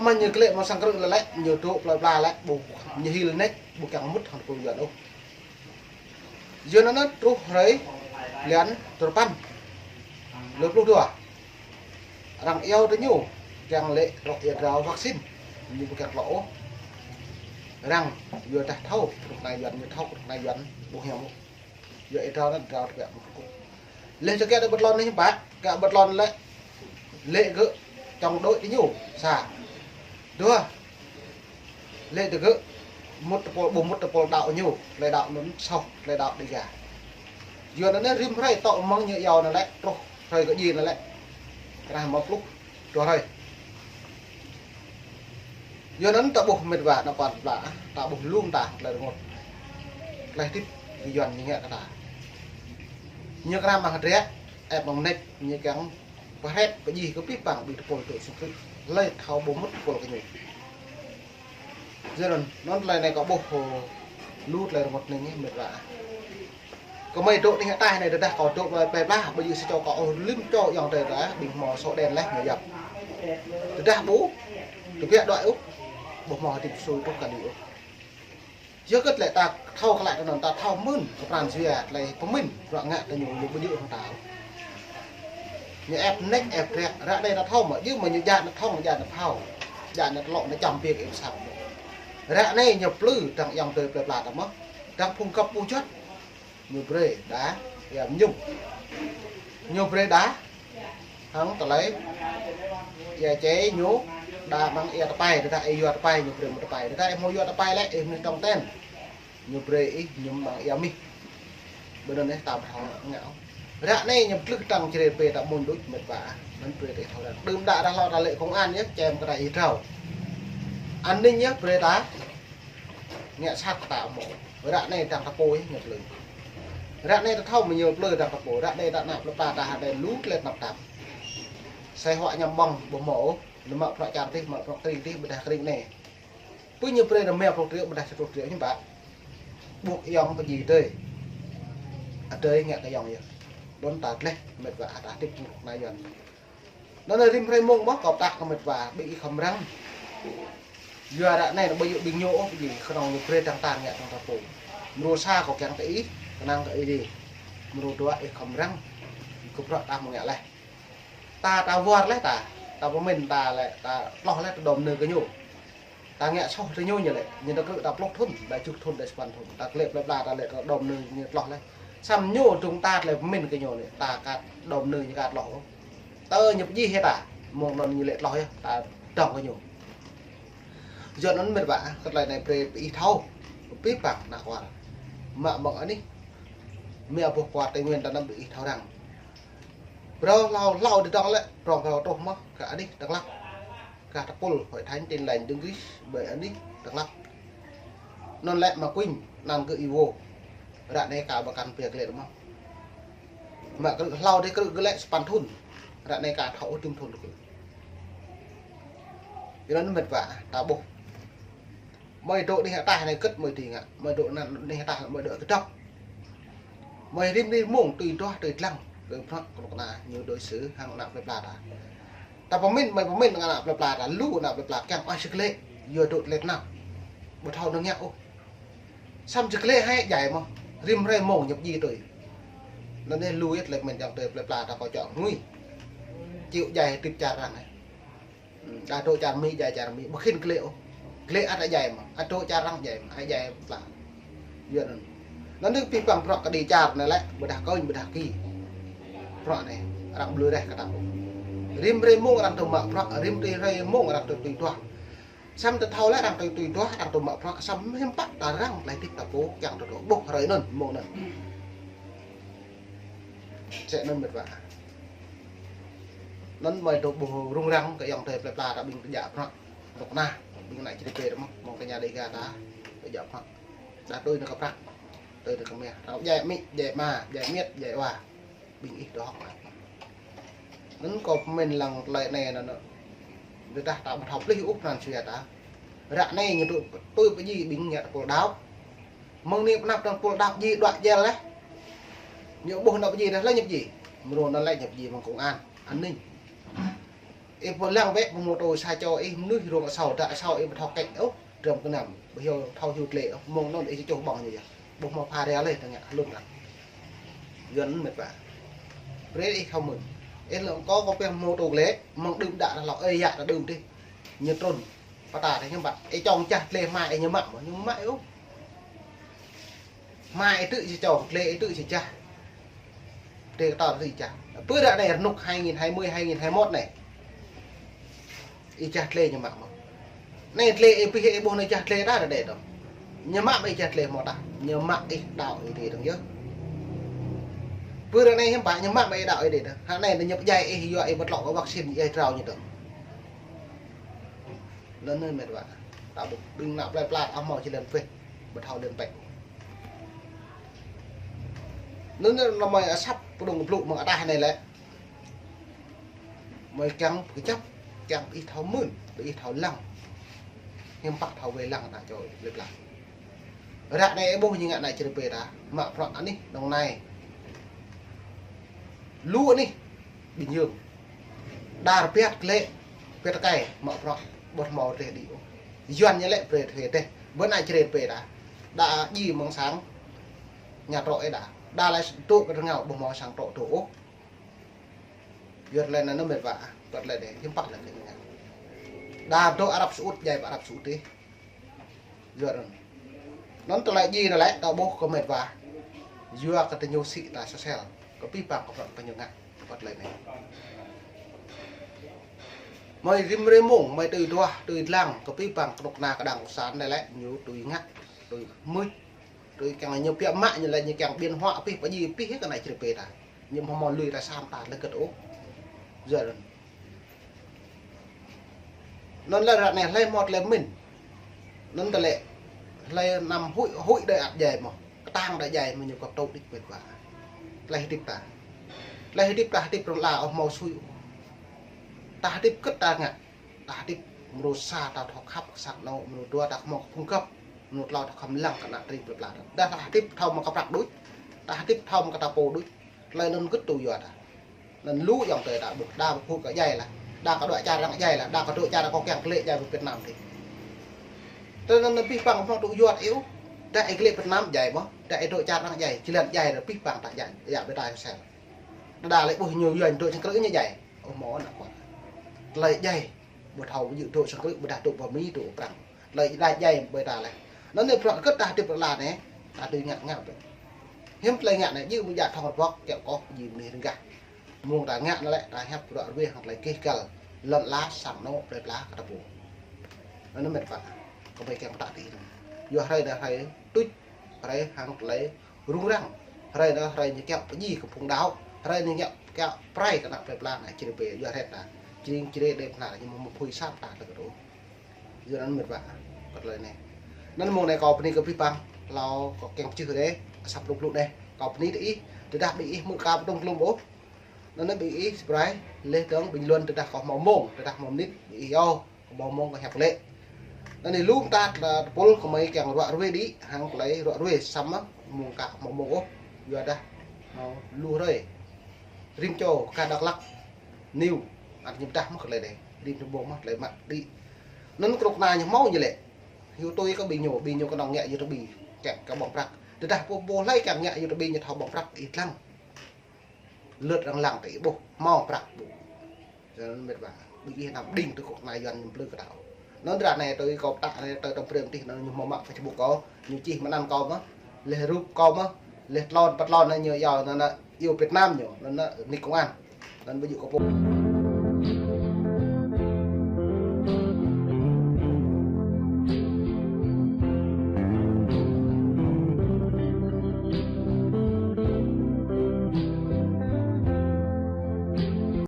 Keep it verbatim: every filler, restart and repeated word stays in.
Mơ̆ ñu klĕ mơ̆ sang krư̆ lĕ lĕ, ñu dŏ plơi pla lĕ, ƀu ñu hil nĕč, ƀu kiăng mŭt hăng tơpul Yuan ôh. Yua anŭn truh hrơi blan duapăn, lơ pluh dua. Arăng iâu tơ ñu, kiăng lĕ rŏk ia drao vaccine, ñu ƀu kiăng klŏ ôh. Arăng, yua dah thâo, kơnuk kơna Yuan, ñu thâo kơnuk kơna Yuan, ƀu hiam ôh. Yua ia drao anŭn drao tơbiă mơ̆ng kŭ. Leh tơ kiăng đuaĭ bơtlon anai hiư̆m pă, kiăng bơtlon lĕ, lĕ gơ̆ chống đối tơ ñu, sa. Dua, lĕ tơ gơ̆ mŭt tơpul, ƀu mŭt tơpul đaŏ ñu, tơlơi đaŏ anŭn soh, tơlơi đaŏ Dega. Yua anŭn rĭm hrơi tŏ mơ̆ng ñu iâu anŭn lĕ, truh hrơi kơ djai anŭn lĕ. Kơnah mơ̆ pluh dua hrơi. Yua anŭn ta ƀuh mĕt wa ană ƀôn plă, ta ƀuh lŏm ta tơlơi rơngot. Tơlơi hơdip kơ Yuan ñu ngă kơ ta. Ñu kơnam mơ̆ng hơdră, ĕp mơ̆ng mơneč, ñu kiăng pơhrĕp pơjing kơ pih păng ƀing tơpul tŭ sung krư̆. Hlơi thâo ƀu mŭt tơpul kơ ñu. Yua anŭn, anŭn tơlơi anai kâo ƀuh lu tơlơi rơngot anai mĕt wa. Kâo mơi dŏ anih ataih anai tơdah kâo dŏ plơi pla, ƀu djơ̆ sa čô kâo ôh, lŏm čô ayŏng adơi ta, ƀing hmâo sổ đen leh ñu yap. Tơdah ƀu, tơbiă đuaĭ ôh, ƀu hmâo hơdip sui truh kơ anai ôh. Yua kơ tơlơi ta thâo kơ lăi tơ anŭn ta thâo mơ̆n, kơ pran jua, tơlơi pơmĭn, bruă ngă tơ ñu, ñu ƀu djơ̆ hăng ta ôh. Ñu ĕp nĕč, ĕp rĕk, ră anai ta thâo mơ̆, yua mơ̆ ñu djă ană thong, djă ană phao, djă ană tlŏ, ană čăm biă kơ ĕp sap. Ră anai ñu plư, dăng ayŏng adơi plơi pla ta mơ̆n, dăng phung găp ƀu juăt. Ñu brơi đa ia mơñum. Ñu brơi đa hăng tơlơi ia čê ñu đa mơ̆ng ia tơpai, tơdah ih yua tơpai ñu brơi mơ̆ tơpai, tơdah ih hmâo yua tơpai lĕ ih mơ̆ tong ten. Ñu brơi ih mơñum mơ̆ng ia mih. Bơ anŭn ih tam thâo ngă. Ră anai ñu tlưh tăng črê pê ta mŭn đuč mĕt wa. Anŭn brơi ta thâo răng. Đưm đă ră hlâo ta lĕ công an yơh, čem kơ ta ia drao. An ninh yơh brơi ta ngă sat kơ ta mơ̆. Ră anai dăng ta pô yơh ñu plư. Ră anai ta thâo mơ̆ ñu plư dăng ta pô. Ră anai ta ană plơi pla ta hơdai lu tơlơi tơnap tap. Sai huă ñăm ƀơ̆ng ƀu hmâo ôh. Ñu mă bruă čar tih, mă bruă kơring tih, ƀôdah kơring anai. Pơ ñu brơi anăm mă bruă kơring ƀôdah sa truh kơring hiư̆m pă. Ƀuh ayŏng pơjing adơi. Adơi ngă kơ ayŏng yơh. Đôn ta gleh mĕt wa ta hơdip kơnuk kơna Yuan. Anŭn rĭm hrơi mông mơ̆ kâo pơtă kơ mĕt wa, ƀing ih khŏm răng. Yua ră anai ƀu djơ̆ ƀing ñu ôh, ƀing ih kơnơ̆ng ñu brơi dăng ta ngă dăng ta pô. Mrô sa kâo kiăng kơ ih, kơnang kơ ih dih. Mrô dua ih khŏm răng. Kơ bruă ta mơ̆ ngă leh. Ta, ta wơr leh ta, ta pơmĭn ta lĕ, ta tloh leh ta đom nư kơ ñu. Ta ngă soh tơ ñu ñu lĕ, ñu ta krư̆ ta pluh thŭn, đa tơjuh thŭn, đa sapăn thŭn. Ta klĕ plơi pla ta lĕ ta đom nư ñu tloh leh. Samơ̆ ñu dŏng ta tơlơi pơmĭn kơ ñu anai, ta ka đom nư ñu ka tloh ôh. Tơ ñu pơjing hĭ ta, mông anŭn ñu lĕ tloh yơh, ta dŏng kơ ñu. Yua anŭn mĕt wa, kơ tơlơi anai brơi ƀing ih thâo, pih păng ană kual. Mă mơ̆ng anih, mơ̆ ƀuh kual Tây Nguyên ta anăm ƀing ih thâo răng. Phrâo hlâo hlâo dih dŏng lĕ, prŏng phrâo truh mơ̆, kơ anih Dak Lak. Kơ tơpul Hội Thánh Tin Lành Đấng Christ ƀơi anih Dak Lak. Anŭn lĕ mă kuing, anăn kơ Iwo. Ră anai ka ƀu kăn pia gleh mơ̆. Mă krư̆ hlâo dih krư̆ gleh sapăn thŭn. Ră anai ka thâo ƀu djơ̆ thŭn krư̆. Yua anŭn mĕt wa, ta ƀuh. Mơi dŏ anih ataih anai kơ̆t mơi ding ngă, mơi dŏ anăn anih ataih mơi dŏ kơdŏp. Mơi rĭm hrơi mông tui duah tui dlăng, kơ bruă kơnuk kơna ñu đối xử hăng ană plơi pla ta. Ta pơmĭn, mơi pơmĭn hăng ană plơi pla ta, lu ană plơi pla kiăng ƀu sĭt gleh, yua dŏ tơlơi tơnap. Ƀu thâo nơ̆ng ngă ôh. Samơ̆ sĭt gleh hĭ djai mơ̆, rĭm hrơi mông ñu pơjing tui. Anŭn anai lu yơh tơlơi pơmĭn ayŏng adơi plơi pla ta kâo čŏk ngui. Či djai hĭ tip čar arăng hĭ. Ơ, ta dŏ čar Mi, djai čar Mi, ƀu khĭn gleh ôh. Gleh ăt djai mơ̆, ăt dŏ čar arăng djai mơ̆, ăt djai pla. Yua anŭn. Anŭn anai pih păng bruă kơđi čar anai lĕ, ƀôdah kơñ, ƀôdah ki. Bruă anai, arăng ƀu lui reh kơ ta ôh. Rĭm hrơi mông arăng tŭ mă bruă, rĭm hrơi mông arăng tŭ tui duah. Samơ̆ ta thâo lĕ arăng tŭ tui duah, arăng tŭ mă bruă, samơ̆ hiư̆m pă ta răng tơlơi hơdip ta pô, kiăng tŭ tŭ ƀuh hrơi anŭn, mông anŭn. Sĕ anŭn mĕt wa. Anŭn mơi dŏ ƀuh rŭng răng kơ ayŏng adơi plơi pla ta ƀing tơjă bruă. Dŏ kơnah, ƀing ană čri pê ta mơ̆, mơ̆ng tơña Dega ta, tơjă bruă. Đa tui nao kơ prăk, tui nao kơ mah. Rao djai amĭ, djai ama, djai amiêt, djai awa. Ƀing ih dŏ hŏk mă. Anŭn kâo pơmĭn lăng tơlơi anai anŭn. Tơdah ta ƀu thâo plih ôh pran jua ta. Ră anai ñu tŭ, tui pơjing ƀing ngă tơpul đaŏ. Mơ̆ng anai pơanăp tơpul đaŏ jing đuaĭ jel leh. Ñu ƀuh ană pơjing dah leh ñu pơjing. Mrô anŭn lĕ ñu pơjing mơ̆ng công an, an ninh. Ih pơlăng wĕ pơmôtô sa čô ih mơnuih rông asâo, đa asâo ih ƀu thâo kĕ ôh, drăm kơnăm, ƀu thâo hyu tlĕ ôh, mơ̆ng anŭn ih čuh ƀơ̆ng ñu yơh. Ƀu hmâo pha rai leh tơngia hlŭn ră. Yuan mĕt wa. Brơi ih thâo mơ̆n. Ih lŏ kâo kâo pĕ mơmôtô lĕ, mơ̆ng đưm đă ră lŏ, ơi yă ră đưm dih. Ñu trŭn. Pơtă dih hiư̆m pă. Ih čŏng čah tlĕ hmua ih ñu mă, ñu mă ôh. Hmua ih tŭ či čŏng, tlĕ ih tŭ či čah. Tlĕ kơtơr tŭ či čah. Pơ ră anai rơnŭk hai nghìn hai mươi, hai nghìn hai mươi mốt anai. Ih čah tlĕ ñu mă mơ̆n. Anai tlĕ ih pih ih ƀuh anai čah tlĕ ta ră đe dong. Ñu mă ih čah tlĕ hmâo ta. Ñu mă ih đaŏ ih dih dong yơh. Pơ ră anai hiư̆m pă ñu mă ih đaŏ ih dih dong. Hă anai ñu pơdjai ih yua ih ƀu tlŏ kơ vaccine ih trao ñu dong. Anŭn anai mĕt wa. Ta ƀuh đing nă plơi pla ta hmâo či lĕ pĕ. Ƀu thâo lĕ pĕ. Anŭn anai mơi asăp pơdŏng kơblŭ mơ̆ng ataih anai lĕ. Mơi kiăng kơjăp, kiăng ih thâo mơ̆n, ƀu ih thâo lăng. Hiư̆m pă thâo wai lăng ta čô plơi pla. Ră anai ih ƀuh ñu ngă ană Čư̆ Rơpê ta, mă bruă anih Đồng Nai. Lu anih Bình Dương. Đa rơpiăt klĕ, rơpiăt tơkai, mă bruă, ƀu hmâo rơdêh đĭ ôh. Yuan ñu lĕ brơi rơdêh. Bơ ană Čư̆ Rơpê ta. Đa djai mơ̆ng sang, ñu trŏ ih đa. Đa lĕ dŏ kơ rơngiao, ƀu hmâo sang trŏ dŏ ôh. Yua tơlơi anŭn mĕt wa, kơ tơlơi anai, hiư̆m pă lĕ anai. Đa dŏ Arab Saudi, djai pơ Arab Saudi. Yua anŭn. Anŭn tơlơi djai anŭn lĕ, ta ƀuh kơ mĕt wa. Yua kơ tơñu sĭ ta sosel. Kơ pih pang kơ prăk kơ ñu ngă, kơ tơlơi anai. Mơi rĭm hrơi mông, mơi tui duah, tui lăng, kơ pih pang kơnuk kơna kơđang kơsan anai lĕ, ñu tui ngă, tui mưč. Tui kiăng ñu pia mă ñu lĕ ñu kiăng biên họa pih pơdjai pih kơ ană Čư̆ Rơpê ta. Ñu hmâo hmâo lui ta sam ta lĕ kơt ôh. Yua anŭn. Anŭn lĕ ră anai hlơi hmâo tơlơi mĭn. Anŭn tơlơi hlơi năm huĭ, huĭ đơi ăt djai mơ̆n. Kơtang đơi djai mơ̆n ñu kơp tŭ đĭ mĕt wa. Tơlơi hơdip ta. Tơlơi hơdip ta hơdip rŏng la ôh hmâo sui ôh. Ta hơdip kơt ta ngă. Ta hơdip mrô sa ta thâo khăp kơ sang anŏ, mrô dua ta hmâo kơ phung găp, mrô tlâo ta khŏm lăng kơ ană tring plơi pla. Đa ta hơdip thâo mă kơ prăk đôč, ta hơdip thâo mă kơ ta pô đôč. Tơlơi anŭn gơ̆t tŭ yua ta. Anŭn lu ayŏng adơi ta ƀuh, đa pơphu kơ djai lah, đa kơ dŏ čar arăng djai lah, đa kơ dŏ čar kâo kiăng klĕ djai pơ Việt Nam dih. Tơlơi anŭn pih pang hmâo tŭ yua ta ôh, đa ih klĕ Việt Nam djai mơ̆n, đa ih dŏ čar arăng djai, či lăng djai ră pih pang ta djai, djai ƀơi ta sel. Đa đa lĕ ƀuh ñu yuan dŏ sang krư̆ ñu djai. Ôh mơ̆n ană kuat. Tơlơi djai. Ƀu thâo ƀu djơ̆ dŏ sang krư̆, ƀôdah dŏ pơ Mi, dŏ Prăng. Tơlơi djai djai ƀơi ta lĕ. Anŭn anai bruă kơt ta hơdip ră la anai, ta tui ngă ngă ƀơi. Hiư̆m tơlơi ngă anai, djơ̆ mơ̆ng djă thŏng rơbŏk, kiaŏ koh, djơ̆ mơnuih rơnggah. Mơ̆ng ta ngă anai lĕ, ta hiăp bruă ruai hăng tơlơi kih găl, lŏn ala sang anŏ plơi pla kơ ta pô. Anŭn mĕt wa, kơ ƀai kiăng pơtă tih anŭn. Yua hrơi anai hrơi tuč, hrơi hăng tơlơi rŭng răng. Hrơi anai hrơi ñu kiaŏ pơdjai kơ phung đaŏ. Hrơi ñu kiaŏ, kiaŏ pơrai kơ ană plơi pla ană Čư̆ Rơpê, yua hrơi ta. Čring čre đe pơna ñu mơ̆ mơ̆ phui sat ta lĕ kơ dŏ. Yua anŭn mĕt wa. Kơ tơlơi anai. Anŭn mơ̆ng anai kâo bơni kơ pih pang. Hlâo kâo kiăng pơčeh dih. Asăp lŭk lŭk dih. Kâo bơni tơ ih. Tơdah ƀing ih hmư̆ kâo pơdŏng klŭm ôh. Anŭn anai ƀing ih sơbrai. Leh dơ̆ng bình luận tơdah kâo hmâo mông. Tơdah hmâo mơnit. Ƀing ih yơh. Kâo hmâo mông kâo hiăp lĕ. Anŭn anai lu mơta tơpul kơ mơi kiăng ruă ruai đĭ, hăng tơlơi ruă ruai samơ̆ mông kâo hmâo mông ôh. Yua dah hmâo lu hrơi. Rĭm čô kơ Dak Lak News. Ăt ñu pơdah mơ̆ kơ tơlơi dih. Rĭm čô ƀơ̆ng mơ̆ tơlơi mă đĭ. Anŭn kơnuk kơna ñu hmâo ñu lĕ. Hyu tui kơ ƀing ñu, ƀing ñu kơnơ̆ng ngă YouTube. Kiăng kơ ƀơ̆ng prăk. Tơdah pô pô hlơi kiăng ngă YouTube ñu thâo ƀơ̆ng prăk ih lăng. Lơ̆t arăng lăng tơ ih ƀuh, hmâo prăk ƀu. Yua anŭn mĕt wa, ƀing ih năm đing tơ kơnuk kơna yuan ñu plư kơ ta. Anŭn ră anai tui kâo pơtă anai tơ tơm prem tih anŭn ñu hmâo mă Facebook kâo, ñu čih mơ̆ng anăn kâo mơ̆, leh rup kâo mơ̆, leh tlôn pơtlôn anai ñu yua anŭn anŭn iâu Việt Nam ñu, anŭn anŭn nik công an. Anŭn ƀu djơ̆ kơ pô.